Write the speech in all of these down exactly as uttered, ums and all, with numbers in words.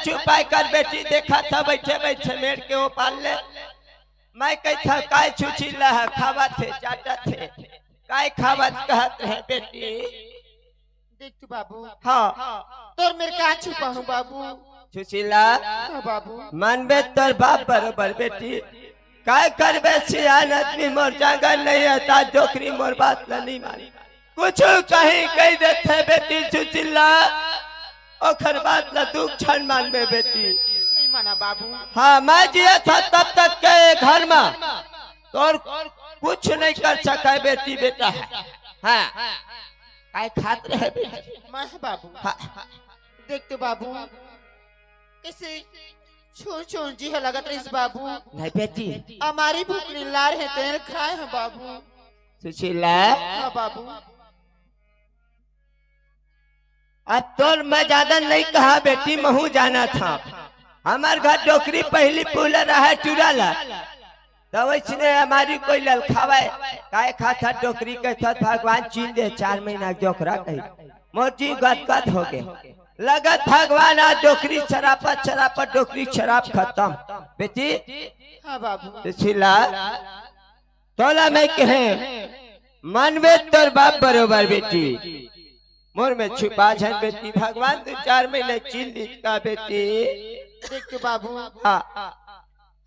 छुपाय कर बेटी, देखत हँव बइठे बइठे मेड़ के ओ पार ले। मैं कहिथँव, "काय छुछिल्ला ह खावत हे, चाटत हे, काय खावत?" कहत रहे बेटी। देख तो बाबू। हाँ। तोर मेर का छुपाहूँ बाबू? छुछिल्ला। हाँ बाबू। मानबे तोर बाप बरोबर बेटी। काय करबे सियान आदमी मोर जाँगर नहीं हे, त डोकरी मोर बात ल नहीं माने। कुछु कहीं कहि देथे बेटी छुछिल्ला, ओखर बात ल दू क्षण मानबे बेटी। नहीं माना बाबू। हाँ, मैं जियत हँव तब तक के घर म तोर कुछ नहीं कर सकय बेटी, बेटा हे। हाँ। काय खात रहे बेटी? मैं ह बाबू। हाँ। देख तो बाबू, कइसे छोन छोन जी ह लगत रहिस बाबू। नहीं बेटी। अमारी भूख निल्लार हे तेल खाय ह बाबू। सुशीला। हाँ बाबू। अब तोर मैं जादा नहीं कहा बेटी, महूँ जानत हँव। हमर घर डोकरी पहिली पुहला रहय टूरा ल। त वइसने अमारी कोई ललखावय, काय खाथस डोकरी कहिथस, भगवान चीन दे, चार महीना के डोकरा कही। मोर जी गदगद होगे। लगत भगवान आज डोकरी सरापत सरापत डोकरी सराप खतम। बेटी। हाँ बाबू। सुशीला, तोला मैं कहेंव, मानबे तोर बाप बरोबर बेटी। मोर मेर छुपा झन बेटी, भगवान दू चार महीना चीन दीस का बेटी। देख तो बाबू। हाँ।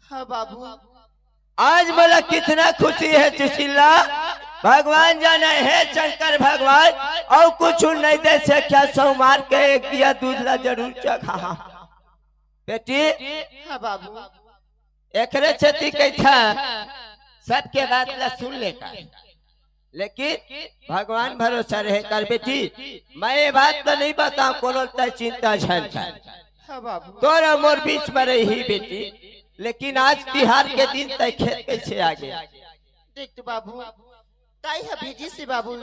हाँ बाबू। आज मोला कितना खुशी हे सुशीला, भगवान जानय हे शंकर भगवान, अउ कुछु नहीं दे सकिस, सोमवार के एक दिया दूध ला जरूर चघाहूँ। बेटी। हाँ बाबू। एकरे सेती कहिथँव, सबके बात ला सुन ले कर, लेकिन भगवान भरोसा रहे कर बेटी। मैं ये बात तो नहीं बतावँव, कोनो तैं चिंता झन कर। हाँ बाबू। तोर अउ मोर बीच म रही बेटी, लेकिन आज तिहार के दिन तैं खेत कइसे आगे? देख तो बाबू, ताई ह भेजिस हे बाबू।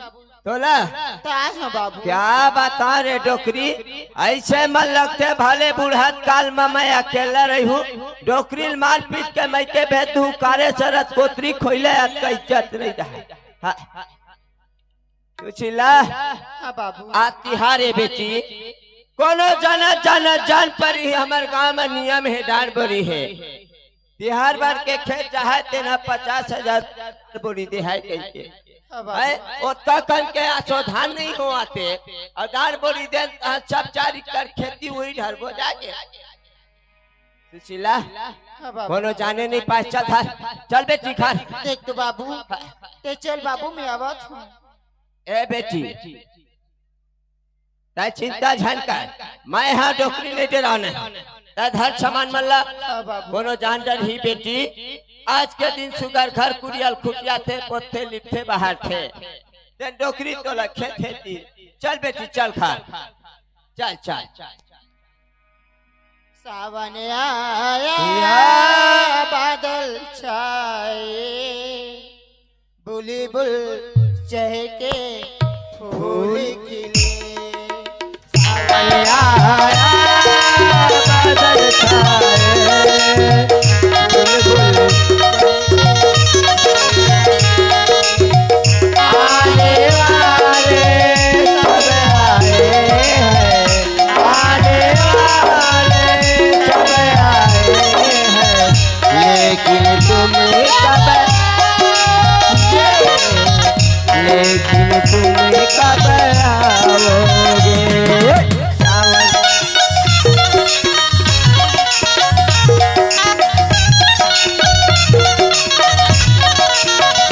तोला? ताई ह बाबू। क्या बतावँव रे डोकरी, अइसे मन लगथे भले बुढ़त काल म मैं अकेला रहिहूँ, डोकरी ल मार पीट के मइके भेज दूँ, कारे सरत कोतरी खोइले अतका इज्जत नहीं रहय। हाँ। सुशीला। हाँ बाबू। आज तिहार हे बेटी, कोनो जानत जानत जान परी, हमर गाँव म नियम हे, डाँड़ बोरी हे। तिहार बर के खेत जाहय, तेन ह पचास हजार बोरी देहय कहिके। हाँ बाबू। हैं? ओतका कन के आसो धान नहीं होवत हे, अउ डाँड़ बोरी देन, त सब चार एकड़ खेती उही ढरबो जागे। सुशीला, हाँ बाबू। कोनो जाने नहीं पाय, चल धर, चल बेटी घर। देख तो बाबू, तैं चल बाबू, मैं आवत हँव। ए बेटी, तैं चिंता झन कर, मैं ह डोकरी नहीं डरावँव। तैं धर समान मन ला, हाँ बाबू। कोनो जान डरही बेटी, आज के दिन सुग्घर घर कुरिया ल खुटियाथे, पोतथे, लिपथे, बहारथे। तेन डोकरी तोला खेत हे ती। चल बेटी, चल घर। चल, चल। सावन आया, या। बादल छाए, बुलबुल चहके, फूल खिले। सावन आया, बादल छाए, बुलबुल आने वाले सब आए हैं, आने वाले सब आए हैं, लेकिन तुम कब, लेकिन तुम कब आओगे? सावन।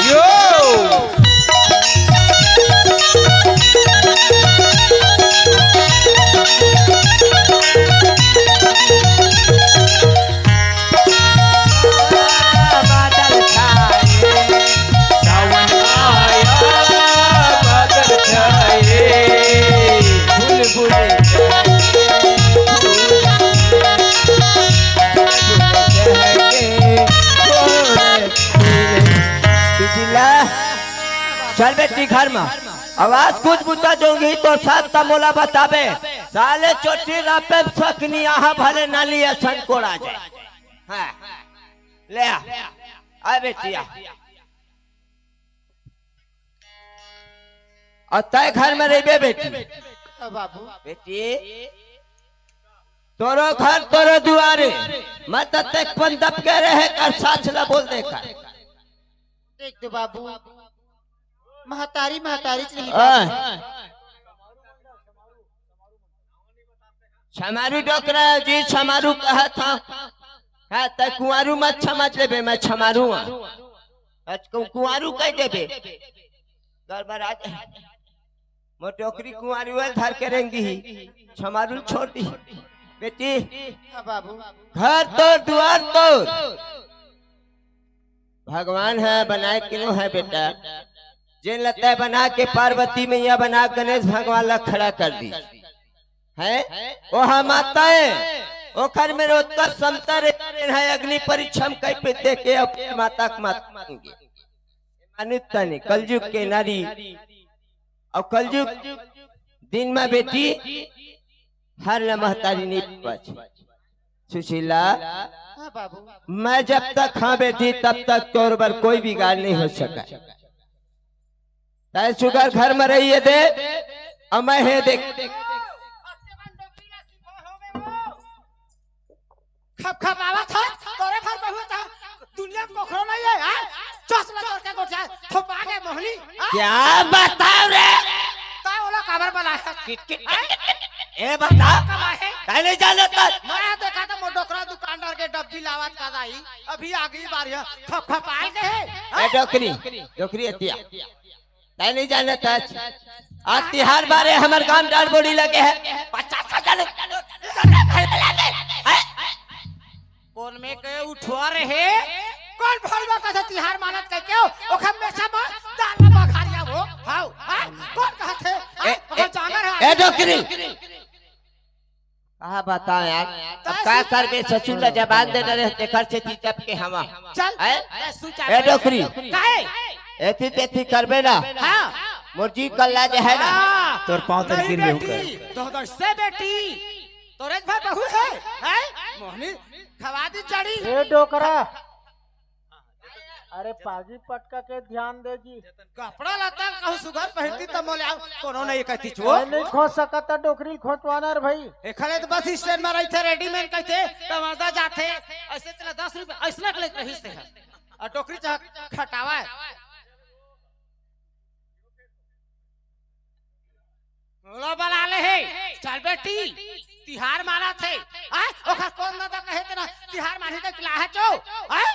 यो। सुशीला, चल बेटी घर म। अब आज कुछ बुता जोंगी तो साथ त मोला बताबे। साले चोटी रापे सकनी आहा भले नाली असन कोड़ा जाए। हाँ, ले आ। आ बेटी आ। अउ तैं घर म रहिबे बेटी। हाँ बाबू। बेटी, तोरो घर तोरो दुआरे, मत तेक पन दब के रहे कर, साच ला बोल दे कर। देख दो बाबू, महतारी, महतारी च नहीं ओए। बाबू। छमारू डोकरा जी, छमारू कहत हंव। हाँ, तैं कुंवारू मत समझ लेबे, मैं छमारू हंव। आज कु-, कुंवारू कह देबे। गड़बड़ा जाही। मोर डोकरी कुंवारू ल धर के रेंग दिही। छमारू ल छोड़ दिही। बेटी, हाँ बाबू। घर तोर, दुआर तोर। भगवान ह बनाए किनो हे बेटा, जेन ल तैं बना के पार्वती मैया बना गणेश भगवान ल खड़ा कर दिस। हे, ओहा माता हे, ओखर में ओतका समता रे, हे अग्नि परीक्षा म कई पे दे के अपने माता के माता मांगे। मानुता ने कलयुग के नारी, अउ कलयुग दिन म बेटी हर ल महतारी नहीं बच। सुशीला, हाँ बाबू। मैं जब तक हंव बेटी, तब तक तोर बर कोई बिगाड़ नहीं हो सका। तैं सुघर घर म रहिए दे, अउ मैं हे देख। खप खप आवत हे, तोरे घर बहुत हे। दुनिया म कोखरो नहीं हे, हाँ? चोच ला तोर के गोठिया, थोपा के मोहनी, हाँ? क्या बताओं रे? तैं ओला काबर बलाए हे? किट, किट, हैं? ए बता। कब आए हे? तैं नहीं जानत हस? मैं देखा त मोर डोकरा दुकानदार के डब्बी लावत का दाई। अभी अगली बार ये खप खप आए के हे, ए हाँ? डोकरी, डोकरी एतिया। तैं नहीं जानत हस? आज तिहार बारे हमर गांव डार बोड़ी लगे हे। पचास हजार लगे हे। कोन में के उठवा रहे? कोन भलवा कथे तिहार मानत कहिके? ओखर मेसा म दाल म बघारिया हो। हाव, हाव, कोन कहत हे? हाव, ए, ओखर ए, जांगर हे। ए डोकरी। कहा बताओं यार, अब का करबे, ससुर ला जबान देना रहे, तेखर से ती जब के हवा। चल, हैं? ए डोकरी। काहे? एती तेती करबे ना। हाँ। मोर जी कल्ला जे हे ना। हाँ। तोर पाँव तक नहीं गिर लेहूं बेटी, कर। दो दो से बेटी। तोरे घर बहू हे, हैं? मोहनी खवा दी जड़ी। ए डोकरा। अरे पागी पटका के ध्यान दे जी। कपड़ा लत्ता कहूं सुघर पहिरती त मोले आव, कोनो नहीं कहती छो। ए, नहीं खोंच सकत त डोकरी ल खोंचवाना रे भाई। एखरे त बस स्टैंड म रहिथे, रेडीमेड कहिथे, त मर्दा जाथे, अइसे तेला दस रुपया अइसने के लेके रहिस हे। अउ डोकरी चाह खटावा हे। ओला बला ले हे, चल बेटी, तिहार मानत हे। आय, ओखर कोन न त कहे तेना, तिहार मानही त किला हे चो। आय?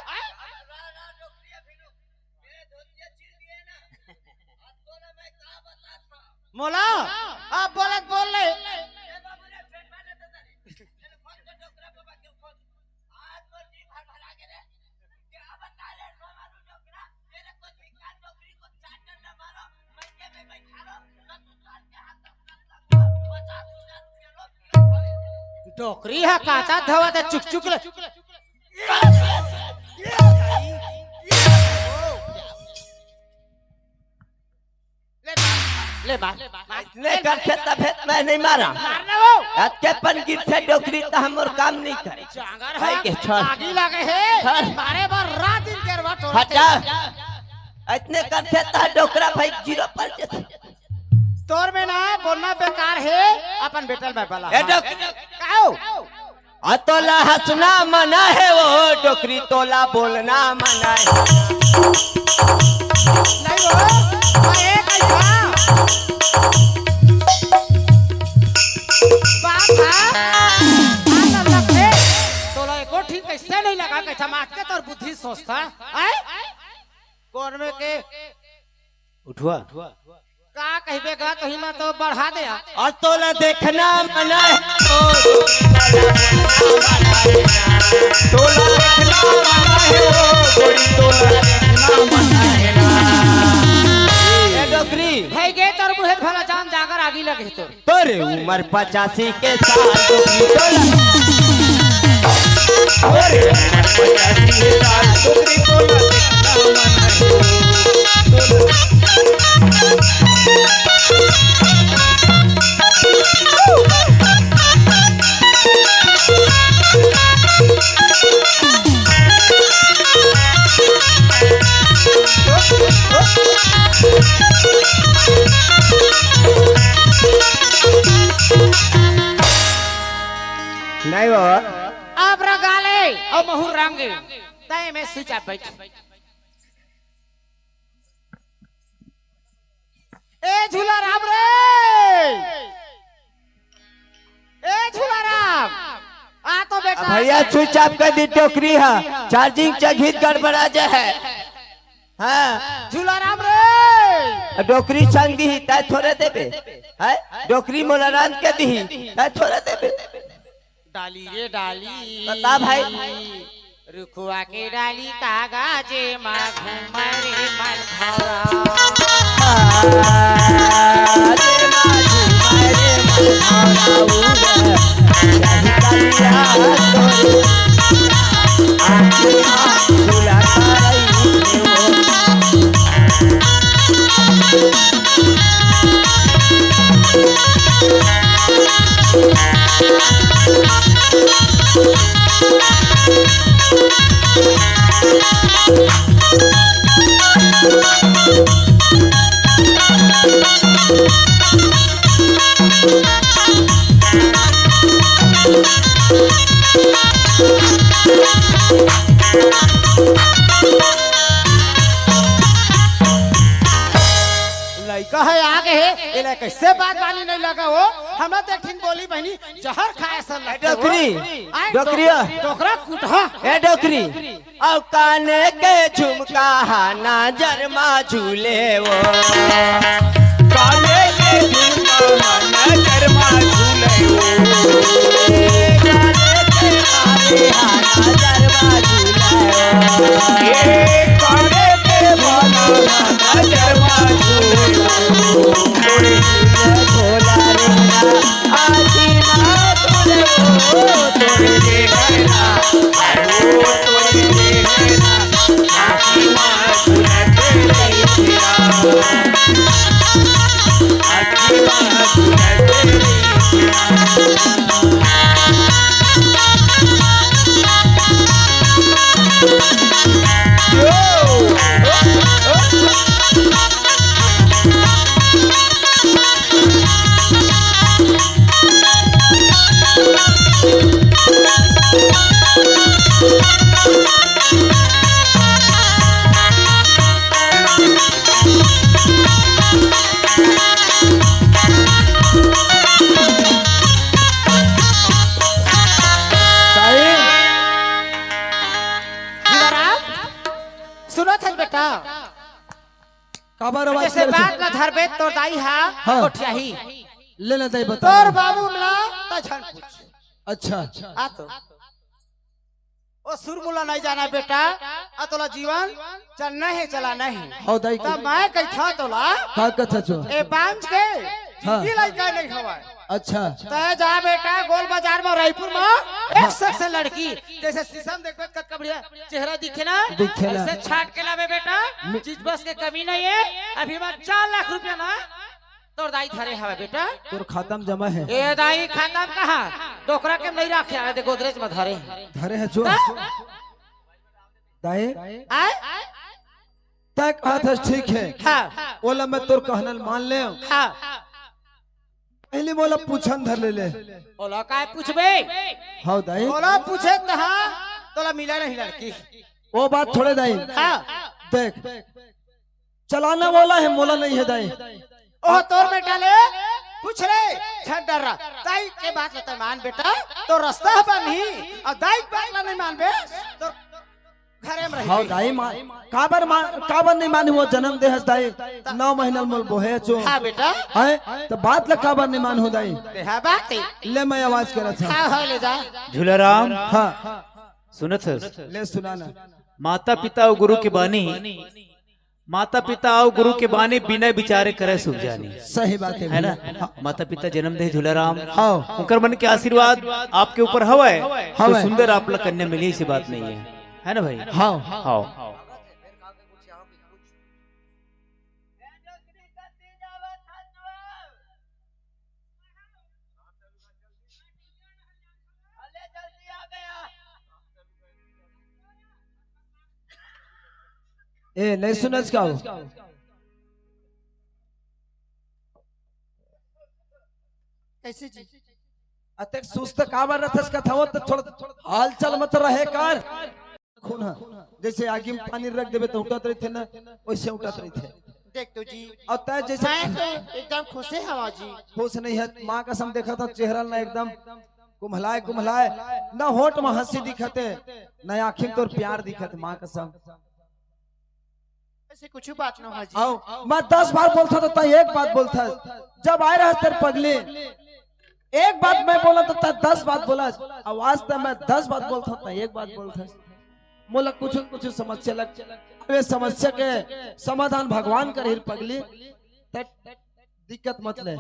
मोला, अब बोलत बोल ले। डोकरी ह काचा धवत हे चुक चुक ले। ले मार, ले मार। अइसने करथे तभे त मैं नहीं मारा। मारना वो। अतके पन गिरथे डोकरी त हमर काम नहीं करे। जांगर भाई हा, के छोड़। आगी लगे हे। छोड़। मारे बर रात दिन गेरवा टोरथे। हटा। अइसने करथे त डोकरा भाई जीरो पर जथे। तोर में ना बोलना बेकार हे, अपन बेटा ल मैं बला। ए डोकरी। काहो? आ तोला हंसना मना हे ओ डोकरी, तोला बोलना मना हे। नहीं हो, आ एक अइसा बात हे, आ तब लगथे, तोला एको ठीक कइसे नहीं लगा, कइसा मार के तोर बुद्धि सोचता, आय? कोन में के उठवा। का कहिबे गा, कहीं म तो बढ़ा दे आ। अउ तोला देखना मना हे ओ, तोला देखना मना हे ओ, गोरी तोला देखना मना हे ना। ए डोकरी। हे गे तोर मुहे भला जान जागर आगी लगे तोर। तोरे उमर पचासी के साल डोकरी तोला। तोरे उमर पचासी के साल डोकरी तोला। बाबा। अब रंगा ले अउ महूं रंग। तय में चुपचाप बइठ। ए झूला राम रे, ए झूला राम, आ तो बेटा। भइया, स्विच ऑफ कर दी, डोकरी ह, चार्जिंग चघित गड़बड़ा जाय हे। हाँ। झूला राम रे। डोकरी संग दिही, तय थोरे देबे। हैं? डोकरी मोला रांध के दिही, तय थोरे देबे। डाली रे डाली। बता भाई। रुखवा के डाली कागजे मा घूमे रे मन भौरा। कागजे मा घूमे रे मन भौरा उड़े। यही कलिया तोरे। आँखी मा झूला करई देवो। लइका हे, आगे हे, एला कइसे बात बानी नइ लगा हो? हमला तो एक ठिन बोली बहिनी, जहर खाय असन ए लगथे हो। डोकरी, आय डोकरी। डोक-, डोकरा कुटहा। ए डोकरी, अउ काने के झुमका हा नजर मा झूले वो। काने के झुमका हा नजर मा झूले वो। काने के हारे हा नजर मा झूले वो। ए काने के बाला हा नजर मा झूले वो। थोड़े झूले भोला रे ना। आखी मा झूले वो, तोरे नैना, अरे वो तोरे नैना, आखी मा झूलत रहिया। आखी मा झूलत रहिया। सुनत हस बेटा? काबर आवाज जइसे करत हे? बात ला धरबे तोर दाई हा हाँ। गोठियाही। ले ना दाई बता। तोर बाबू ला त झन पूछ। अच्छा। आ तो। ओ सुरमुला नइ जाना बेटा, आ तोला जीवन चलना हे, चलाना हे। हव दाई। त मैं कहिथंव तोला। का कथा चो? ए बांझ के हाँ। जिंदगी लइका नइ हवय। अच्छा। तैं जा बेटा, गोल बाजार म, रायपुर म, एक हाँ। से एक से लड़की, जइसे शीशा म देखबे त कतका बढ़िया चेहरा दिखे ना, दिखे ना। अइसे छांट के लाबे बेटा, मि- चीज बस के कमी नइ हे। अभी म चार लाख रुपया ना तोर दाई धरे हवय बेटा। तोर खाता म जमा हे। ए दाई, खाता म कहाँ? डोकरा के नइ राखे हवय, दे गोदरेज म धरे हे। धरे हे चो। त? दाई? आय? तैं कहत हस ठीक हे। हाँ। ओला मैं तोर कहना ल मान लेंव। हाँ। पहिली मोला पूछन धर ले ले। ओला काय पूछबे? हव दाई। ओला पूछे तहाँ तोला मिला नहीं लड़की। ओ बात थोड़े दाई। हाँ। देख, चलाना वाला हे, मोला नइ हे दाई। ओह तोर बेटा ले पूछ रे, झन डर्रा। दाई के बात ल तैं मान बेटा, तोर रस्ता ह बनही, अउ दाई के बात ल नइ मानबे, तोर घरे म रहिबे। हव दाई, मा-, काबर मा-, काबर नइ मानहूं, वो जनम दे हस दाई, नौ महीना ल मोला बोहे हस वो। हाँ बेटा। हैं? त बात ल काबर नइ मानहूं दाई? ते हा बात हे। ले मैं आवाज करत हंव। हाँ, हाँ, ले जा। झूलाराम। हाँ। सुनत हस? ले सुना ना। माता पिता अउ गुरु के बानी, माता पिता अउ गुरु के बानी बिना बिचारे करे सुभ जानी। सही बात हे है ना? भैया। माता पिता जनम दे झूलाराम। हाँ। उनकर मन के आशीर्वाद आपके ऊपर हवय, तो हवय। सुंदर आप ला कन्या मिली, ऐसी बात नहीं है, है ना भाई? हाँ। हाँ। ए, नहीं सुनत का हो? कैसे जी? अतेक सुस्त काबर रथस कथवो त थोड़ा हलचल मत रहे कर। खून ह, जैसे आगी में पानी रख देबे त उठत रहिथे ना, वैसे उठत रहिथे। देख तो जी, और तय जैसे मैं तो एकदम खुशे हवा जी। खुश नहीं है, माँ कसम देखा था चेहरा ना एकदम कुम्हलाए कुम्हलाए, न होठ में हंसी दिखते, न आँखी में तोर प्यार दिखत, माँ कसम। ऐसे कुछ बात न हो जी। आओ, मैं दस बार बोलता तो तय एक बात बोलता। जब आए रहा तेरे पगली, एक बात मैं बोला तो तय दस बात बोला। आवाज तो मैं दस बात बोलता तो एक बात बोलता। मोला कुछ कुछ समस्या लग, अबे समस्या के समाधान भगवान करही पगली। त दिक्कत मत ले।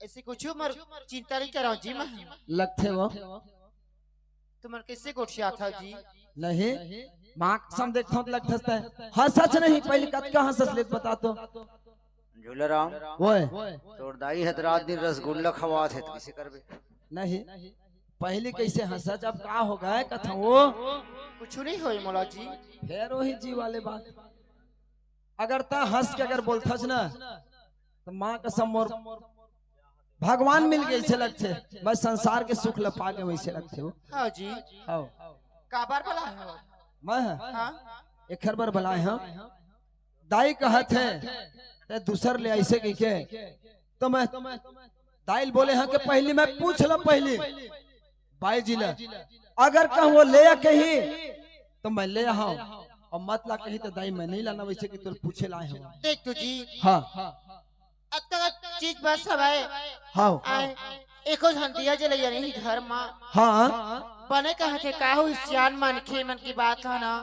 ऐसे कुछ मर चिंता नहीं करो जी मैं। लगथे वो। तुमन कैसे गोठिया था जी? नहीं, माँ कसम देखता हूँ लगथस तय। हाँ सच नहीं, पहले कतका हंसस ले बता तो। झूलाराम, ओए। तोर दाई ह त रात दिन रसगुल्ला खवात हे, त कइसे करबे? नहीं, पहली कैसे हंसा, जब का हो गए कथा वो? कुछ नहीं होई मोला जी। फेर वही जी वाले बात। अगर त हंस के अगर बोलथस ना, त माँ कसम मोर भगवान मिल गए ऐसे लगथे, मैं संसार के सुख ल पा गए वैसे लगथे वो। हाँ जी। हाँ। काबर बोला है? मैं ह? हाँ। एखर बर बलाए हम। दाई कहत हे, ते दूसर ले ऐसे कहिके, तो मैं दाई ल बोले हाँ कि पहली मैं पूछ ल पहली बाई जी ल, अगर कहूँ वो ले आ कही तो मैं ले आऊँ, और मत ला कही तो दाई मैं नहीं लाना, वैसे कि तोर पूछे लाए हूँ। देख तो जी। हाँ। अतका चीज बस हवय। हाँ। आए, एको झन दिया जलैया नहीं घर मा। हाँ। बने कहत हे, काहू सियान मनखे मन की बात ह ना,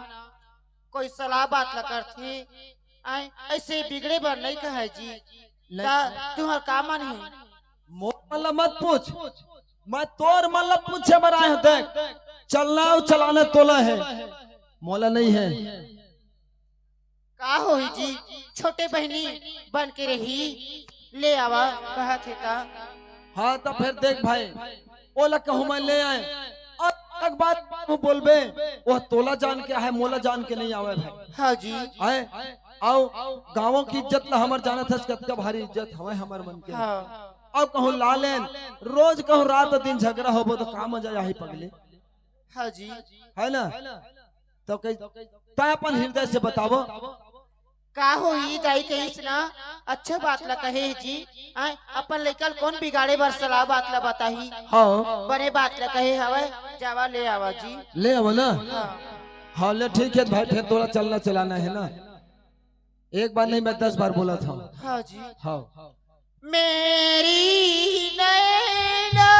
कोई सलाह बात ला करथे। आए, ऐसे बिगड़े बर नहीं कहे जी। नहीं। ता तुहर का मन हे? मोर मन ला मत पूछ, मैं तोर मन ला पूछे बर आए हूँ। देख, चलना अउ चलाना तोला हे, मोला नहीं हे। का होही जी, छोटे बहिनी बन के रही, ले आवा कहत हे ता। हाँ, त फेर देख भाई, ओला कहूँ मैं ले आए, अब एक बात तू बोलबे, वो तोला जान के आहे, मोला जान के नहीं आवे भाई। हाँ जी। आए, आओ, गाँवों की इज्जत ला हमर जानत हस, कतका भारी इज्जत हवे हमर मन के। हाँ। अब कहूँ लालेन, रोज कहूँ रात दिन झगड़ा होबो तो का मजा आही पगली? हाँ जी। है ना? तो कही, तै अपन हृदय से बतावो। का होही दाई कहिस ना, अच्छा बात ला कहे हे जी। आय, अपन लइका ल कोन बिगाड़े बर सलाह बात ला बताही? हाँ। बने बात ला कहे हवय, जावा ले आवा जी। ले आवा ना। हाँ। हाँ, ले ठीक है भाई, फिर तोला चलना चलाना है ना। एक बार नहीं, मैं दस बार बोला था। हाँ जी। हाँ। मेरी नैना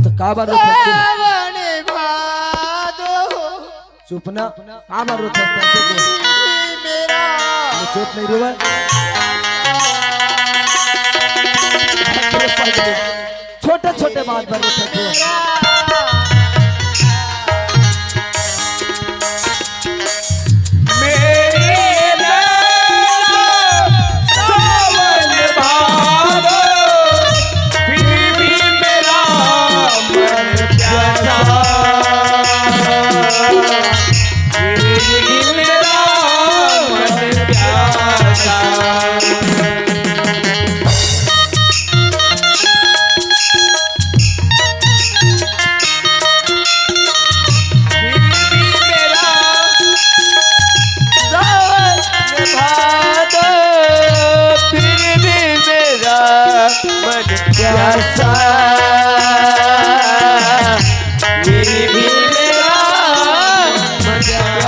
तो का बार रोता है? सावन भादो। चुप ना, का बार रोता है? मेरा चुप नहीं रोवा। छोटे छोटे बात पर रोता है। मेरी नैना सावन भादो, फिर भी मेरा मन प्यासा, फिर भी मेरा मन प्यासा। सावन भादो, फिर भी मेरा मन प्यासा, फिर भी मेरा मन प्यासा।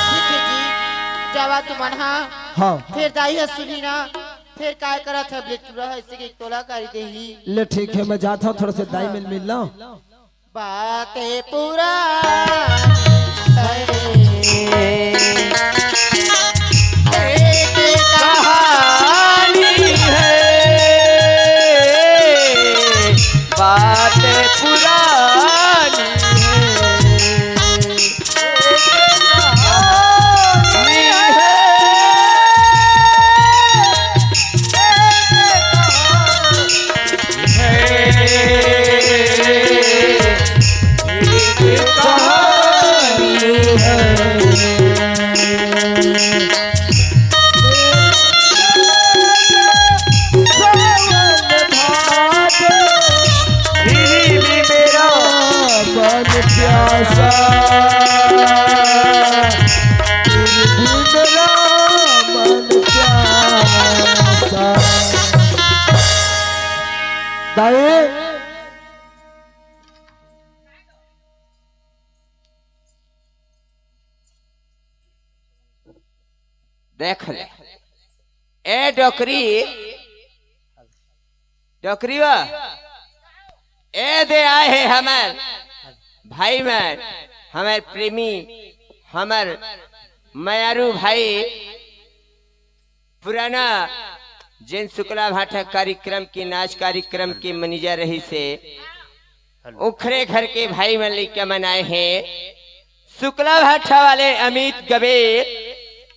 ठीक है जी, जावा तुमन हा। हाँ। फिर दाई ह सुनी ना। फिर काय करत है, बिट्टू रहा ऐसे कि तोला कर देही। ले ठीक है, मैं जाता हूँ, थोड़ा से दाई मन मिल लो। बातें पूरा कहानी है, बातें पुरानी है। देख ले, ए डोकरी, डोकरी बा, ए दे आए हे हमर भाई मन, हमर प्रेमी, हमर मयारू भाई, पुराना जेन शुक्ला भाटा कार्यक्रम के, नाच कार्यक्रम के manager रहिसे, ओखरे घर के भाई मन लइका मन आए हे। शुक्ला भाटा वाले अमित गबे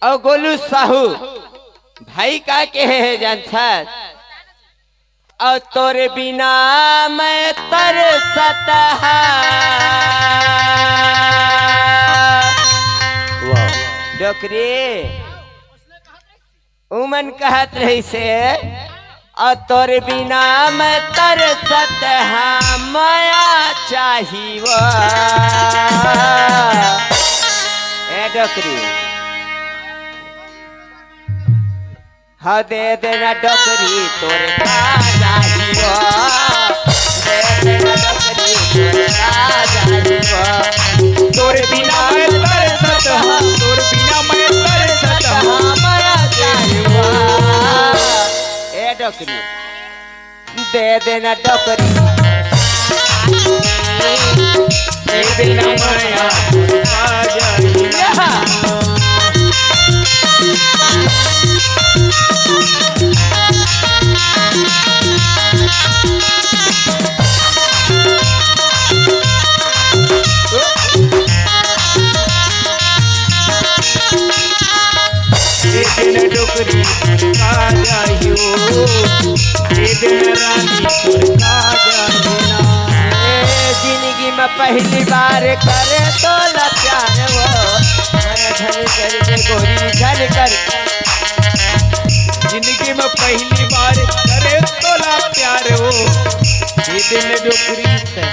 अउ गोलू साहू भाई का कहे हे जानथस? अउ तोरे बिना मैं तरसत हा। वाह। डोकरी, उमन कहत रहिसे, "अ तोर बिना मैं तरसत हा, मया चाही वो।" ए डोकरी, हा दे देना डोकरी तोर का चाही वो। दे देना डोकरी तोर का चाही वो। तोर बिना मैं तरसत हा, तोर बिना मैं तरसत हा, मया चाही वो। ए डोकरी, दे देना डोकरी। दे देना मया आ जाही। ए दिन डोकरी का जाहियो, ए दिन रानी का जाहिना। ए जिंदगी में पहली बार करे तोला प्यार वो, मैं झल कर के गोरी झल कर। जिंदगी में पहली बार करे तोला प्यार वो, ए दिन डोकरी तै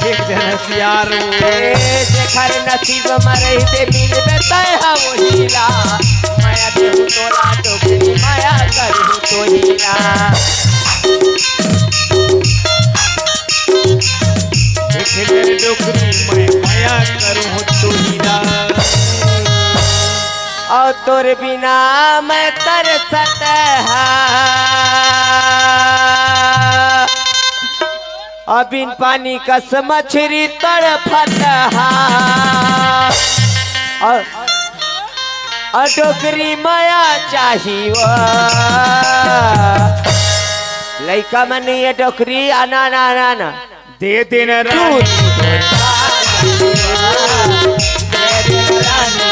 एक जन सियार वो। ए, जेखर नसीब में रहिते मिलबे तै हा वही ला। मया देहु तोला डोकरी, मया करहु तोही ला। एक जन डोकरी, मैं मया करहु तोही ला। अउ तोर बिना मैं तरसत हा। अ बिन पानी कस मछरी तड़फत हा। अ, अ डोकरी मया चाही वो। लइका मन ये डोकरी, आना, ना, ना, ना। दे देना रानी। दे देना रानी।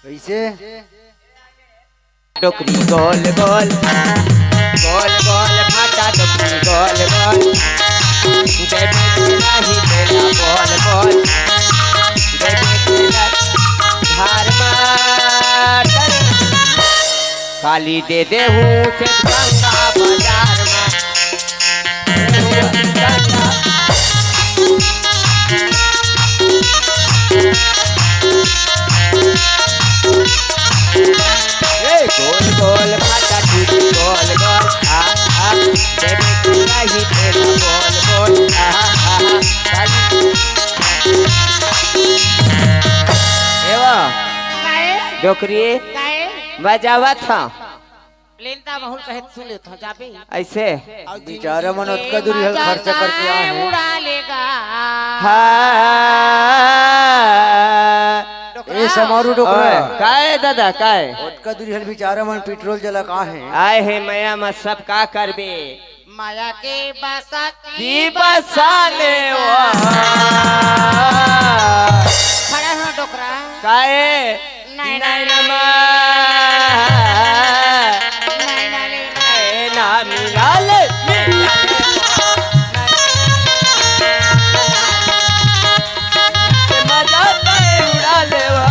कैसे? डोकरी गोल गोल, गोल गोल भाटा डोकरी गोल गोल। ली दे दे हूँ से गंगा बाजार में। ए गोल गोल भाटा चूड़ी गोल गोल, आ, आ, देवे के चाही तेरा गोल गोल, आ, आ, आ, ए वा, काहे? डोकरी, काहे? बजावत ह। लेन ता बहुल कहे त सुन लेत ह, जाबे। ऐसे? बिचारा मन ओतका दूरी हल खर्चा करके आए हैं। उड़ा लेगा। हाँ। डोकरा। ए समारू डोकरा। ओए, काय दादा, काय? ओतका दूरी हल बिचारा मन पेट्रोल जला का है? आए हे मया म सब का करबे? माया के बसा की बसा ले वो। खड़ा हो डोकरा। काहे? नैना नैना मा-, नैना ले। नैना मिला ले, मिला ले। मजा तो उड़ा ले वो।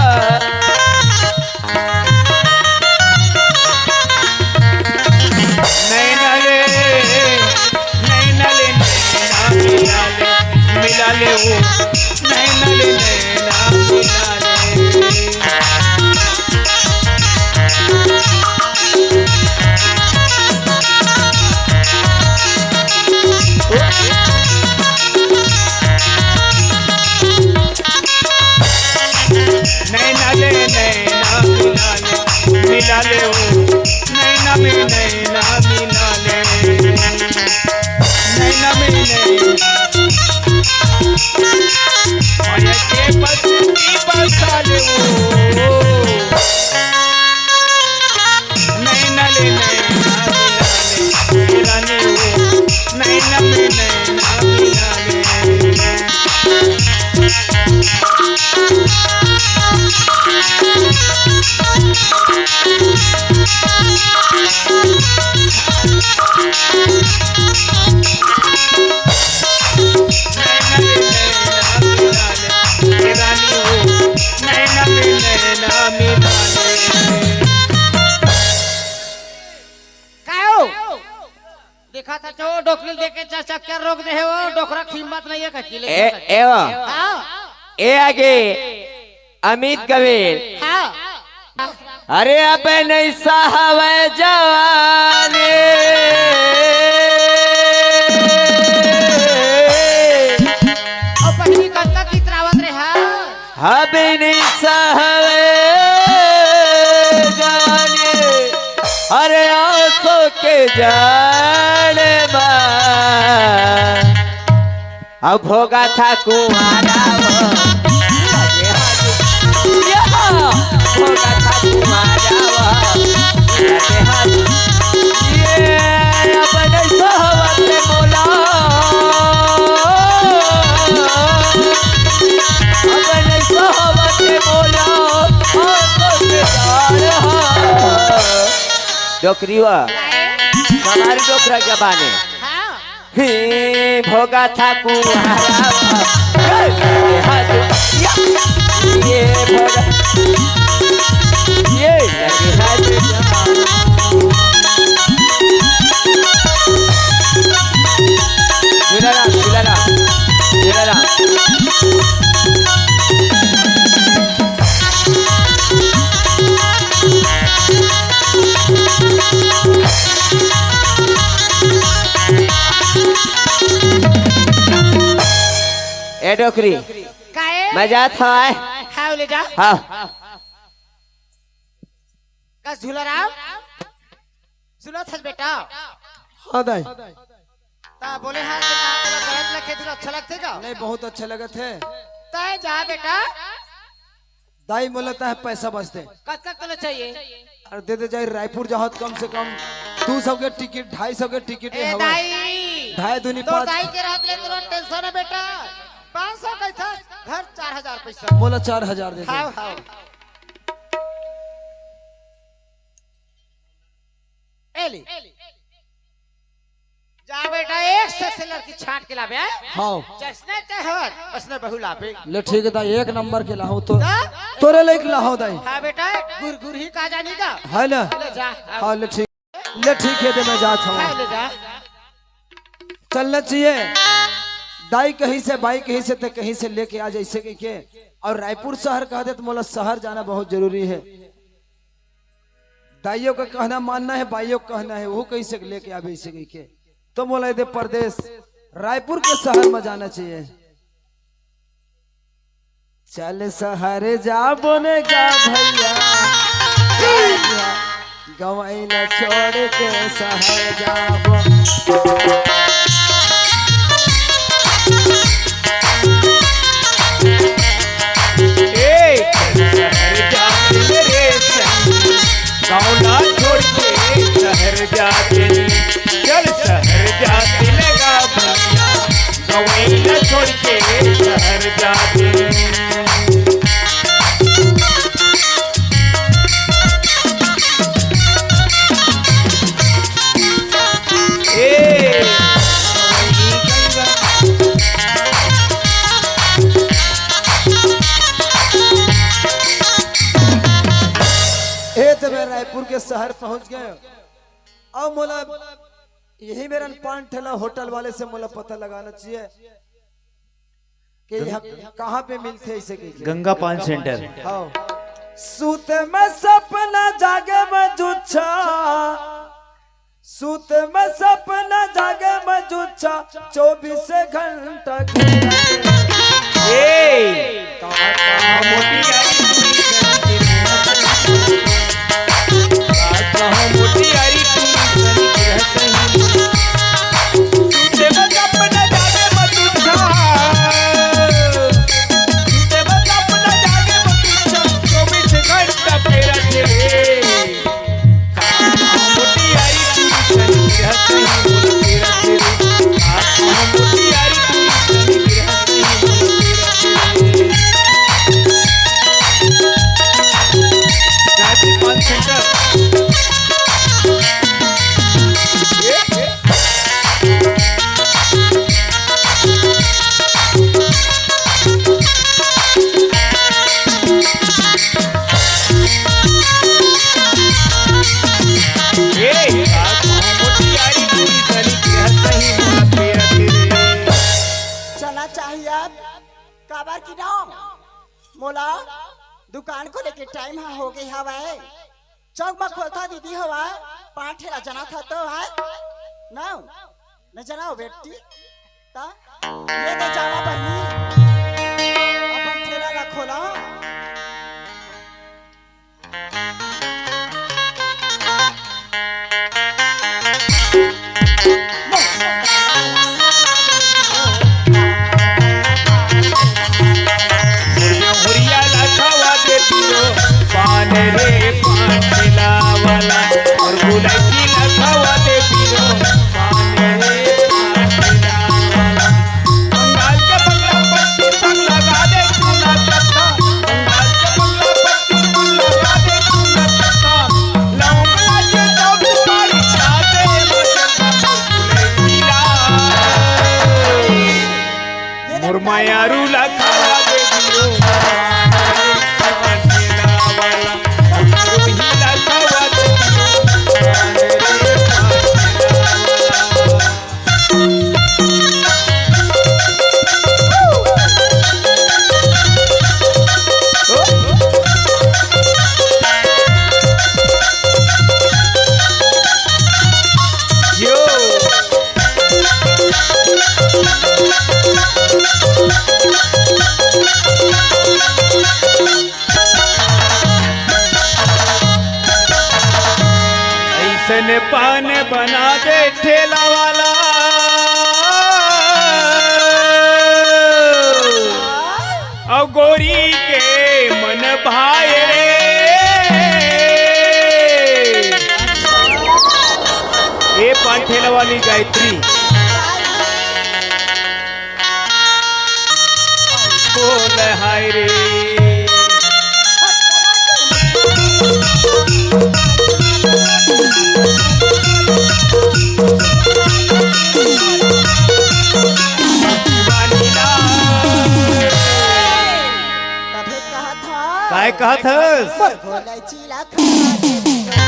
नैना ले, नैना ले, नैना मिला ले, मिला ले वो। नैना ले, नैना मिला ले। नैना ले नैना मिला ले, मिला ले ओ, नैना में नैना मिला ले, नैना में नैना, माया के बस्ती बसा ले ओ। नैना ले नैना मिला ले, ए रानी ओ, नैना में नैना मिला ले। नैना में नैना मिला ले, ए रानी ओ, नैना में नैना मिला ले। कायो? देखा था जो डोकरी देखे चा चक्कर रोक दे है वो, डोकरा की हिम्मत नहीं है कहीं ले ए, चल। एवा। हाँ। ए आगे अमित गवेल। हाँ। अरे अब नहीं सहवे जवानी। और पहली कब तक इतरावत रहे, हाँ? अब नहीं सहवे जवानी। अरे आंसू के जाड़ बा। अब भोगा था कुंवारा वो, लगे हाथ, या, भोगा था कुंवारा वो, लगे हाथ, ये, अब नहीं सहवत मोला, अब नहीं सहवत मोला, ओ तो बेकार हा। डोकरी वा, हमारी डोकरा के बाने। हाँ। हे भोगा था कुंवारा, ये हाथ, या, ये भोगा, ये लगे हाथ। झूला राम, झूला राम, झूला राम। ए डोकरी, काहे? मैं जात हवं। हाँ, ले जा। हाँ। का झूला राम? सुनत हस बेटा? हाँ दाई। ता बोले हाँ कि ना, तोला गलत लगे, तुला अच्छा लगथे का? नहीं, बहुत अच्छा लगत है। तय जा बेटा। दाई मोला तय पैसा बस दे। कतका तोला चाहिए? अरे दे दे जाई, रायपुर जाहत कम से कम दू सौ के टिकट, ढाई सौ के टिकट ए हवय। दाई, ढाई दूनी तो पाँच। दाई के रहत ले तोला टेंशन है बेटा। पाँच सौ कही था, धर चार हजार पैसा। मोला चार हजार दे दे। हाव, हाव। ए ले। जा बेटा, एक से लड़की छांट के लाबे, हैं? हाँ। जैसने ते हर, वैसने बहू लाबे। ले ठीक हे दाई, एक नंबर के लाहूं तो। हाँ? तोरे लाइक लाहूं दाई। हाँ बेटा, गुरगुर ही का जानी का? है ना? ले जा, हाँ। हाँ, ले ठीक, ले ठीक हे, दे मैं जात हूँ। हाँ, ले जा। चलना चाहिए। दाई कहीं से, बाई कहीं से, ते कहीं से लेके आ जैसे कहीं के। और रायपुर शहर कह दे तो मोला शहर जाना बहुत जरूरी है। दाइयों का कहना मानना है, बाइयों का कहना है, वो कहीं से लेके आबे इसे कहीं के। तो मोला एदे परदेस रायपुर के शहर में जाना चाहिए। चल शहर जाबो ने गा भैया, गंवई ला छोड़ के शहर जाबो। ए, चल शहर जाते रे संगी, गाँव ना छोड़ के शहर जाते रे। चल शहर जाते लगा भैया, गंवई ना छोड़ के शहर जाते रे। ए, ए, तो मैं रायपुर के शहर पहुंच गए। अब मोला यही मेरन पान ठेला होटल वाले से मोला पता लगाना चाहिए कि यह कहाँ पे मिलथे इसे कहिके। गंगा पान सेंटर। हाँ। सूते में सपना जागे में जुच्छा, सूते में सपना जागे में जुच्छा, चौबीस घंटा घेरा। ए! कहाँ, कहाँ मोटी आई? कहाँ मोटी आई? चला चाहिए अब, काबर की ना मोला दुकान खोले के टाइम हा हो गई हवय। चौक म खोलथा दीदी हवय, पान ठेला जना था तो है ना, न जना हो बेटी। ता ये तो जावा बहिनी, अपन ठेला ला खोला। हुरिया ला खवा दे पीरो, पान रे पान ठेला वाला, और बुलाकी ला खवा दे पीरो, पान रे पान ठेला वाला। बंगाल के बंगला पट्टी संग लगा दे चूना चट्टा, बंगाल के बंगला पट्टी संग लगा दे चूना चट्टा, लौंग लागे सौंफ सुपारी खा दे मोर मायारू ला खवा दे दियो। ऐसन पान बना दे ठेला वाला, अउ गोरी के मन भाए रे। ए पान ठेला वाली गायत्री, बोल हाय रे। कहत हस? मोर गोलैची ला खवा दे दियो।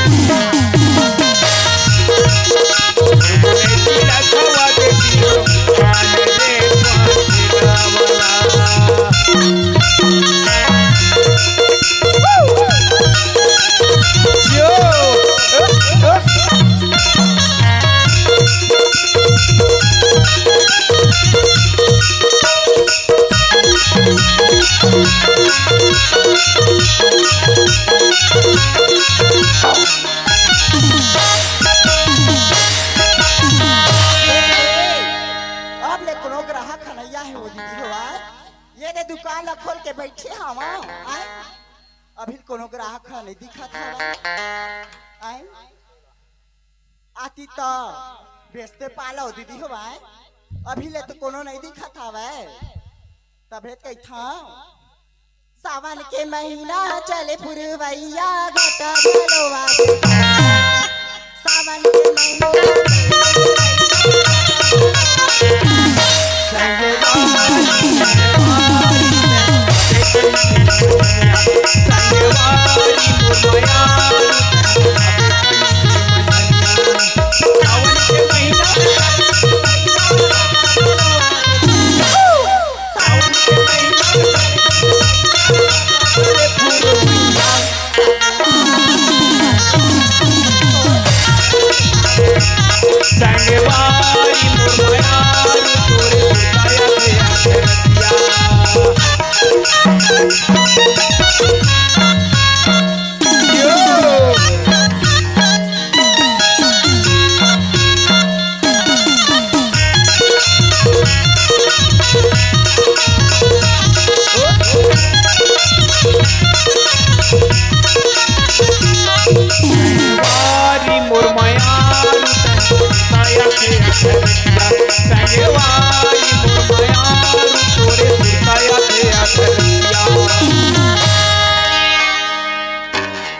अब ले कोनो ग्राहक ह नइ आए हे ओ दीदी हो, आय? ये दे दुकान ला खोल के बइठे हवं, आय? अभी कोनो ग्राहक ह नइ दिखत हवय, आय? आती त बेचते पालव दीदी हो, आय? अभी ले तो कोनो नइ दिखत हवय, तभे कहिथंव। सावन के महीना चले पुरवैया, घटा घलो आगे। सावन के महीना चले पुरवैया, घटा घलो आगे।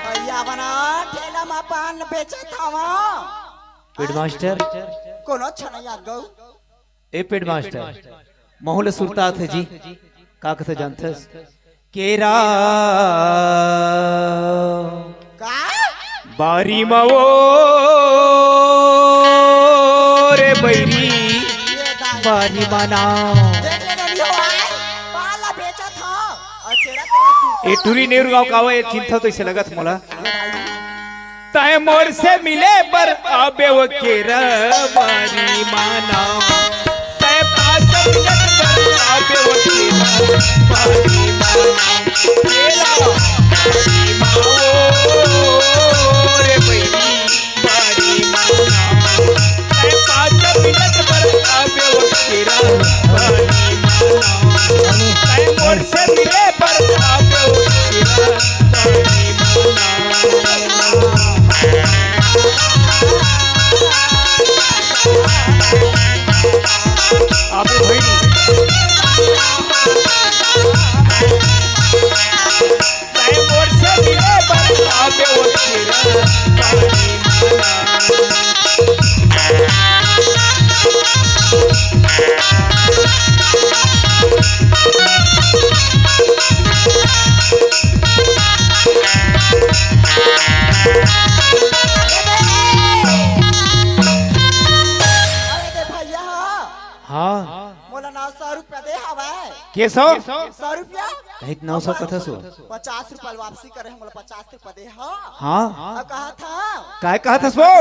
भैया बना ठेला म पान बेचत हवा। पेड मास्टर। कोनो अच्छा नइ आत गऊ। ए पेड मास्टर, महू ल सुरता आथे जी। का कथे जानथस? केरा का? बारी म ओ रे बैरी, ये दाई। बारी म ना। देख ले ननियो आय, पान ला बेचत ह, अउ केरा केरा सुरता। ए टूरी नेहरू गांव का हवय, चिंता तो इसे लगत मोला। तैं मोर से मिले बर आबे ओ केरा बारी म ना। तैं पाँच मिनट बर आबे ओ केरा बारी म ना। केरा बारी म ओ रे बैरी बारी म ना। तैं पाँच मिनट बर आबे ओ केरा बारी म ना। तैं मोर से मिले बर आबे ओ केरा बारी म ना। आबे भई। तैं मोर से मिले बर आबे ओ केरा बारी म ना। अरे दे भैया, हाँ। मोला नौ सौ रुपया दे हवय। के सौ? सौ रुपया। कहित नौ सौ कथस ओ। पचास रुपया वापसी करे, मोला पचास रुपया दे ह। हाँ। अउ कहत ह। काय कहत हस वो?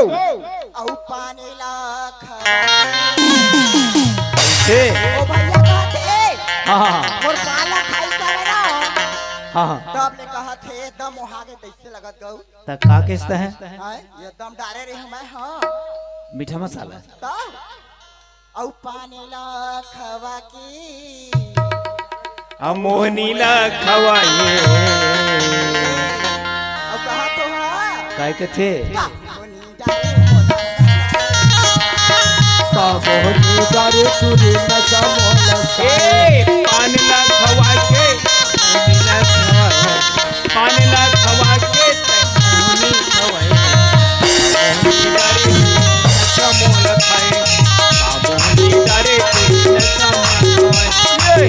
अउ पानी ला खा। से। ओ भैया कहत हे। हाँ, हाँ, हाँ। मोर पान ला खाई सारे ना। हाँ, हाँ। तब ले कहत हे, एकदम ओहा गे तइसे लगत गऊ। त का किस्त है? हाँ, एकदम डारे रहे मैं, हाँ। मीठा मसाला। तब? अउ पानी ला खवा के। अ मोहनी ला खवाए। अउ कहा तो हा? काय कथे? का मोहनी डारे मोला। का मोहनी डारे तू रे नशा मोला। ए, पान ला खवा के, मोहनी ला खवा। पान ला खवा के तै मोहनी खवई। मोहनी डारे नशा मोला खाए। का मोहनी डारे तै नशा मोला खाए।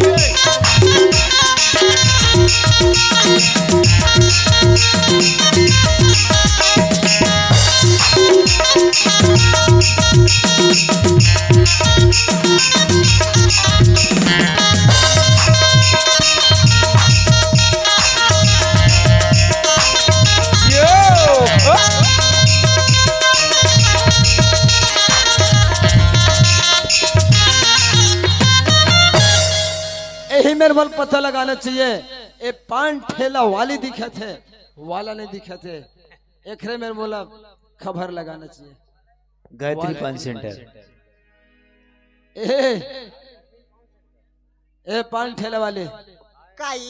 ये। यही मेर मन पता लगाना चाहिए। ए पान ठेला वाली दिखत हे, वाला नहीं दिखत हे। एकरे मेर मोला खबर लगाना चाहिए। गायत्री वाला पान नहीं सेंटर। ए, ए पान ठेला वाले। काई?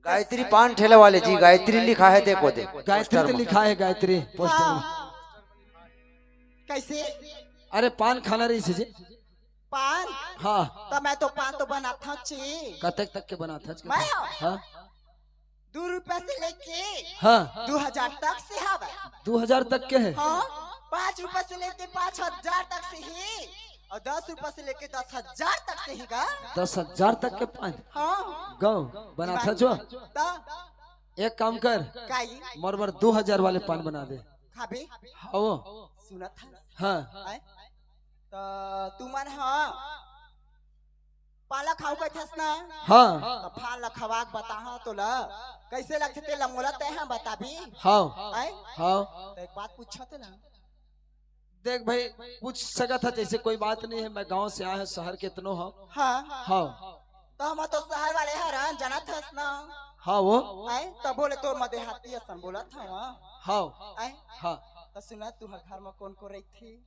गायत्री पान ठेला वाले जी, गायत्री लिखा है, देखो दे। गायत्री तो लिखा है, गायत्री पोस्टर में। हाँ। कैसे? अरे पान खाना रहिसे जी। पान? हाँ। तो मैं तो पान तो बनाथंव जी। कतेक तक के बनाथस? मैं? हाँ। दू रुपया से लेके हाँ। दू हजार तक से हवय। दू हजार तक के हे? हाँ, पाँच रुपया से लेके पाँच हजार तक से ही, अउ दस रुपया से लेके दस हजार तक से ही गा। दस हजार तक के पान? हाँ। गंव बनाथस जो? त एक काम कर, काई? मोर बर दू हजार वाले पान बना दे। खाबे? हाँ। सुनत हस? हाँ। आय? त तुमन ह पान ल खाहूं कहिथस ना? हाँ। त पान ल खवा के बताहूं तोला। कइसे लगथे तेला मोला तें ह बताबे? हाँ। आय? हाँ। त एक बात पूछंव तोला। देख भाई, पूछ सकत हस, जइसे कोई बात नहीं हे। मैं गांव से आय हंव, शहर के तनो हंव। हाँ। हाँ। त हमन तो शहर वाले हरन, जानत हस ना? हाँ वो। आय? तभो ले तोर म देहाती असन बोलत हंव। हाँ। आय? हाँ। त सुना, तुंहर घर म कोन कोन रहिथे?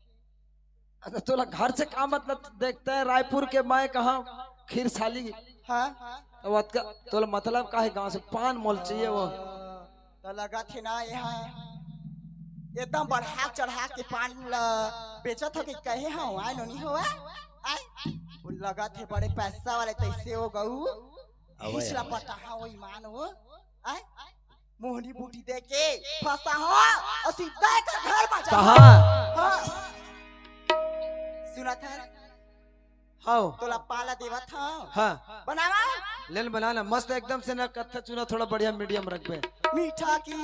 अच्छा, तोला घर से का मतलब? देखते हैं, रायपुर के मैं कहाँ खीरसाली। हाँ। तो अतका तोला मतलब का हे गांव से? पान मोला चाहिए वो। त लगत हे ना, एहा एकदम बढ़ा चढ़ा के पान ल बेचत हो कि कहे हो, आय नोनी हो, आय? आय? वो लगत हे बड़े पैसा वाले, तइसे हो गऊ। अबे हीच ला यार। पटाहा हो ईमान हो, आय? मोहनी बूटी दे के फंसा हो अउ सीधा एकर घर म जा। कहाँ? हाँ। सुनत हस? हाव। तोला पान ल देवत हंव। हाँ। बनावा। ले न बना ना, मस्त एकदम से ना, कत्था चूना थोड़ा बढ़िया मीडियम रखबे। मीठा की?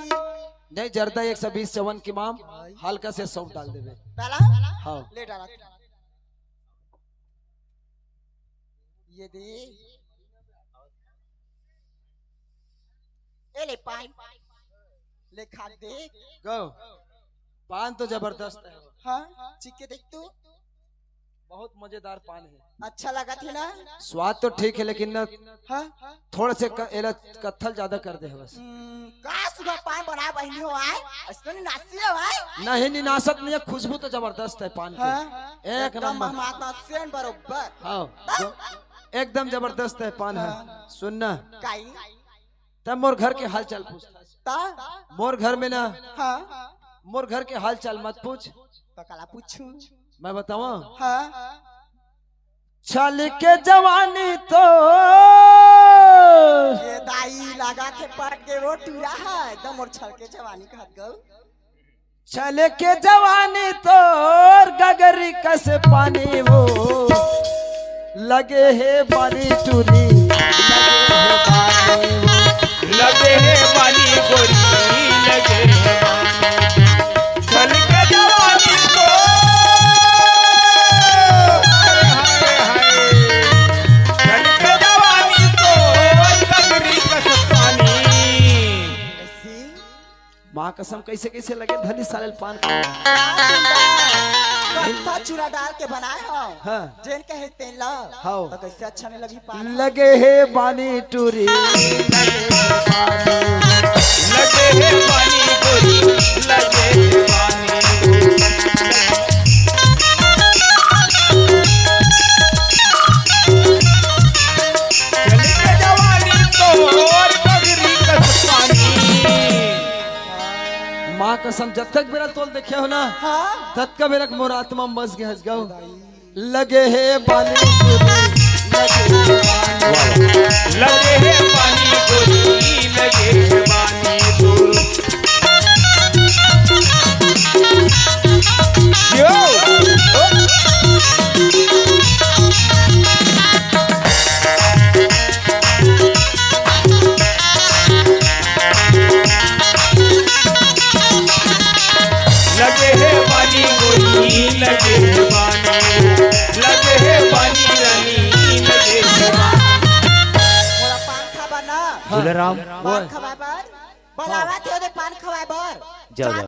नहीं, जर्दा एक सौ बीस चवन की माम, हल्का से सौंफ डाल देबे। डाला? हाँ। ले डाला। ये दे। ए ले पान। ले खा के देख। गो। पान तो जबरदस्त हे। हाँ, चीख के देख तू। बहुत मजेदार पान हे। अच्छा लगत हे ना? स्वाद तो ठीक हे, लेकिन ना, हाँ? थोड़ा से क-, एला कत्थल ज्यादा कर दे हवस। हम्म, का सुबह पान बना बहिनी हो आय? अइसने नासी हो आय? नहीं, नहीं नासत नहीं हे, खुशबू तो जबरदस्त हे पान के। हाँ? एक एकदम नंबर। महमात सेंट बरोबर। हाँ, जो, एकदम जबरदस्त हे पान हे। हाँ। सुन ना। काई? तब मोर घर के हालचाल पूछ। ता? मोर घर में ना, हाँ। मोर घर के हालचाल मत पूछ। तो काला पूछूं? मैं बताऊं? हाँ। छल के जवानी तो ये दाई लगा के पट के वो टूरा हे, एकदम मोर छल के जवानी कहत गऊ। छल के जवानी तोर गगरी कस पानी वो, लगे हे पानी टूरी, लगे हे पानी वो। लगे हे पानी गोरी, लगे हे पानी। छल के जवानी तोर, हाय, हाय, हाय। छल के जवानी तोर गगरी कस पानी। माँ कसम, कैसे कैसे लगे धनी साले ल पान। कत्था चूरा डाल के बनाए हो। हाँ। जेन कहे तेन ला। हाँ। तो कैसे अच्छा नहीं लगी पान? लगे हे पानी टूरी। लगे हे पानी टूरी, लगे हे पानी टूरी। चल के जवानी तोर गगरी कस पानी। माँ कसम, जतक बेरा तोल देखे हो ना, हाँ। ततका बेरा के मोर आत्मा मस गे हस गऊ। लगे हे पानी टूरी, लगे हे पानी। लगे हे पानी टूरी, लगे हे पानी टूरी। यो। लगे हे पानी गोरी, दुलाराम, पान खवाए बर बलावत हे, ओदे पान खवाए बर। जाओ, जाओ।